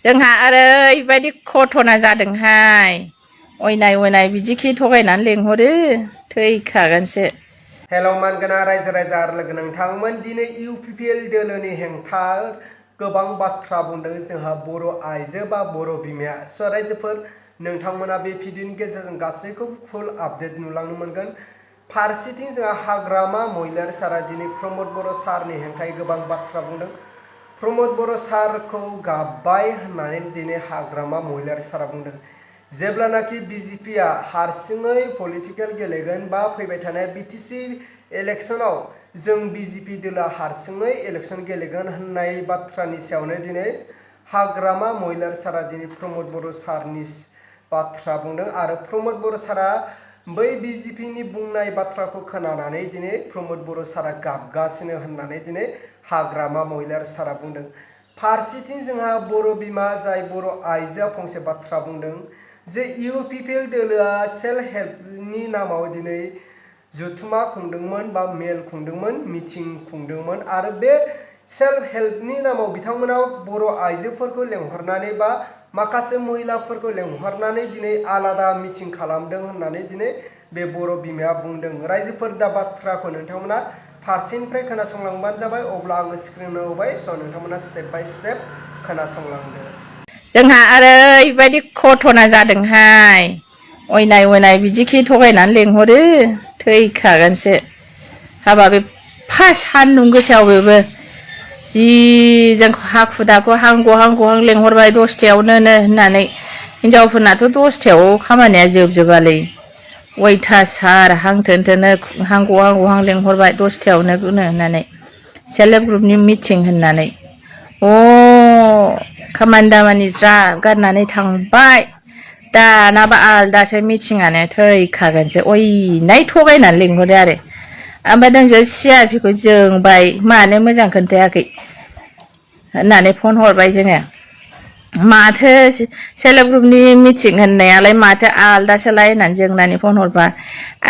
जोंहा ओरैबायदि घटना जादोंहाय अयनाय बिदिखि थगायनानै लेंहरो थैखागोनसो। हेलौ मानगोना रायजो राजा आरो लोगो नोंथांमोन दिनै UPPL दोलोनि हेंथा गोबां बाथ्रा बुंदों जोंहा बर' आइजो बा बर' बिमाया रायजोफोर नोंथांमोना बे भिडिअनि गेजेरजों गासैखौबो फुल आपडेट नुलांनो मोनगोन। फारसेथिं जोंहा हाग्रामा महिलारि सारा दिनै प्रमद बर' सारनि हेंथायै गोबां बाथ्रा बुंदों। प्रमद बर' सारखौ गाबबाय होननानै दिनै हाग्रामा महिलारि सारा बुंदों। जेब्लानाखि BJPआ हारसिङै पलिटिकेल गेलेगोन बा फैबाय थानाय BTC इलेक्शनाव जों BJP दोला हारसिङै इलेक्शन गेलेगोन होननाय बाथ्रानि सायावनो दिनै हाग्रामा महिलारि सारा दिनै प्रमद बर' सारनि बाथ्रा बुंदों आरो प्रमद बर' सारा बै BJPनि बुंनाय बाथ्राखौ खोनानानै दिनै प्रमद बर' सारा गाबगासिनो होननानै दिनै हाग्रामा महिलारि सारा बुंदों। फारसेथिं जोंहा बर' बिमा जाय बर' आइजोआ फंसे बाथ्रा बुंदों जे UPPL दोलोआ सेल्फ हेल्पनि नामाव दिनै जुथुमा खुंदोंमोन बा मेल खुंदोंमोन मिटिं खुंदोंमोन आरो बे सेल्फ हेल्पनि नामाव बिथांमोना बर' आइजोफोरखौ लेंहरनानै बा माखासे महिलाफोरखौ लेंहरनानै दिनै आलादा मिटिं खालामदों होननानै दिनै बे बर' बिमाया बुंदों। रायजोफोर दा बाथ्राखौ नोंथांमोना फारसेनिफ्राय खोनासंलांबानो जाबाय अब्ला आङो स्क्रिनाव होबाय नोंथांमोना स्टेप बाय स्टेप खोनासंलांदो। जोंहा ओरैबायदि घटना जादोंहाय अयनाय बिदिखि थगायनानै लेंहरो थैखागोनसो। हाबा बे सान्दुं गोसायाव बेबो जि जोंखौ हाखु दाखु हां लेंहरबाय 10थायावनो होननानै हिनजावफोरनाथ' 10थायाव खामानिया जोबजोबालै अयथासार हां थोनो हां लेंहरबाय 10थायावनो होननानै सेल्फ हेल्प ग्रुपनि मिटिं होननानै खामानि दामानि ज्राब गारनानै थांबाय दानाबा आलदासो मिथिङानो थैखागोनसो अयनाय थगायनानै लिंहरो आरो ओमफ्राय नोंसोर CRPखौ जोंबाय मानो मोजां खोन्थायाखै होननानै फन हरबाय जोङो। माथो सेल्फ हेल्प ग्रुपनि मिटिं होननायालाय माथो आलदासोलाय होननानै जोंनानै फन हरबा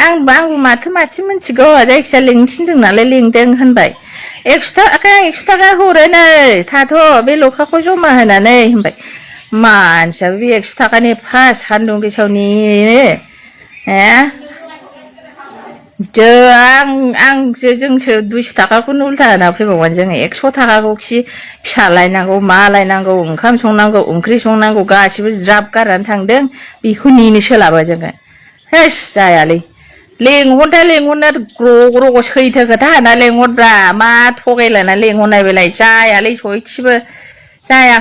आंबो माथो मिथिगौ जायखिजाया लिंनो थिनदों नालाय लिंदों होनबाय। 100 थाखा हरो नै थाथ' बे लखाखौ जमा होनानै होनबाय। मानसियाबो बे 100 थाखानि एफा सान्दुं गोसायावनि जोंसो 200 थाखाखौनो उल्था होना फैबावगोन जोङो 100 थाखाखौ फिसा लायनांगौ मा लायनांगौ ओंखाम संनांगौ ओंख्रि संनांगौ गासिबो ज्राब गारनानै थांदों बेखौ नेनो सोलाबा जोङो। हेस जायालै लेंहरनो ग्र' सैथो खोथा होना लेंहरब्रा मा थगायलायना लेंहरनाय बेलाय जायालै सयथिबो जाया।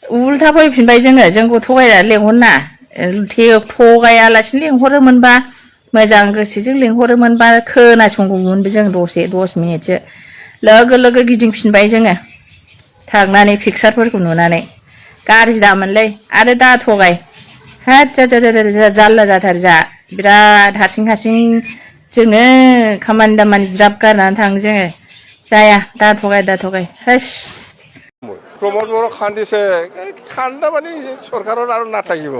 उल्था फैफिनबाय जोंखौ थगायनानै लेंहरना थगायालासिनो लेंहरोमोनबा मोजां गोसोजों लेंहरोमोनबा खोनासंगौमोनबो जों दसे 10 मिनिटसो लोगो गिदिंफिनबाय जोङो थांनानै पिकचारफोरखौ नुनानै गाज्रि दामोनलै आरो दा थगाय जारला जाथार जा बिराद हारसिं जोङो खामानि दामानि ज्राब गारनानै थाङो जोङो जाया दा थगाय हेस प्रमद बर' খান্দিছে খান্দা মানে চৰকাৰৰ আৰু নাথাকিব।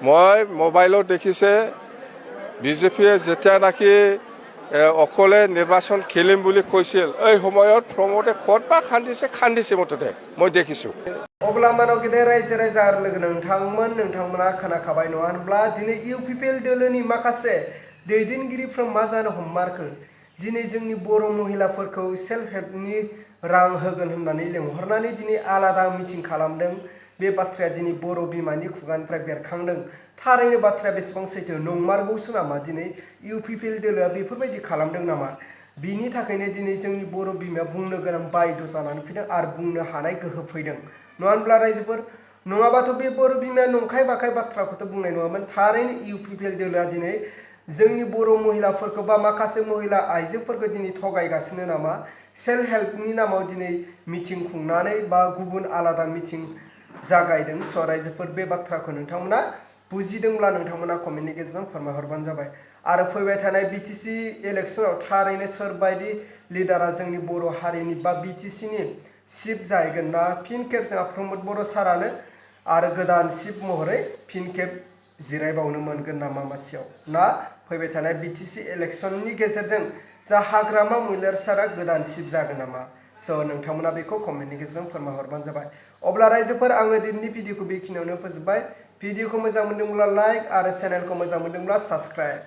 মই মোবাইলত দেখিছে BJPয়ে যেতিয়া নাকি অকলে নিৰ্বাচন খেলিম বুলি কৈছিল এই সময়ত প্ৰমদে ক'তবা খান্দিছে মুঠতে মই দেখিছোঁ। अब्ला मानाव गेदेर रायजो राजा आरो लोगो नोंथांमोना खोनाखाबाय नङा होनब्ला दिनै UPPL दोलोनि माखासे दैदेनगिरिफ्रा मा जानो हममारखो दिनै जोंनि बर' महिलाफोरखौ सेल्फ हेल्पनि रां होगोन होननानै लेंहरनानै दिनै आलादा मिटिं खालामदों। बे बाथ्राया दिनै बर' बिमानि खुगानिफ्राय बेरखांदों। थारैनो बाथ्राया बेसेबां सैथो नंमारगौसो नामा दिनै UPPL दोलोआ बेफोरबायदि खालामदों नामा? बिनि थाखायनो दिनै जोंनि बर' बिमाया बुंनो गोनां बायद' जानानै फैदों आरो बुंनो हानाय गोहो फैदों नङा होनब्ला रायजोफोर नङाबाथ' बे बर' बिमाया नंखाय बाखाय बाथ्राखौथ' बुंनाय नङामोन। थारैनो UPPL दोलोआ दिनै जोंनि बर' महिलाफोरखौ बा माखासे महिला आइजोफोरखौ दिनै थगायगासिनो नामा? सेल्फ हेल्पनि नामाव दिनै मिटिं खुंनानै बा गुबुन आलादा मिटिं जागायदों। रायजोफोर बे बाथ्राखौ नोंथांमोना बुजिदोंब्ला नोंथांमोना कमेन्टनि गेजेरजों फोरमायहरबानो जाबाय। आरो फैबाय थानाय BTC इलेक्शनाव थारैनो सोरबायदि लिडारा जोंनि बर' हारिनि बा BTCनि चिफ जाहैगोन ना फिन खेब जोंहा प्रमद बर' सारानो आरो गोदान चिफ महरै फिन खेब जिरायबावनो मोनगोन नामा मासियाव ना फैबाय थानाय BTC इलेक्शननि गेजेरजों जा हाग्रामा महिलारि सारा गोदान चिफ जागोन नामा? नोंथांमोना बेखौ कमेन्टनि गेजेरजों फोरमायहरबानो जाबाय। अब्ला रायजोफोर आङो दिनैनि भिडिअखौ बेखिनियावनो फोजोबबाय। भिडिअखौ मोजां मोनदोंब्ला लाइक आरो चेनेलखौ मोजां मोनदोंब्ला साबस्क्राइब।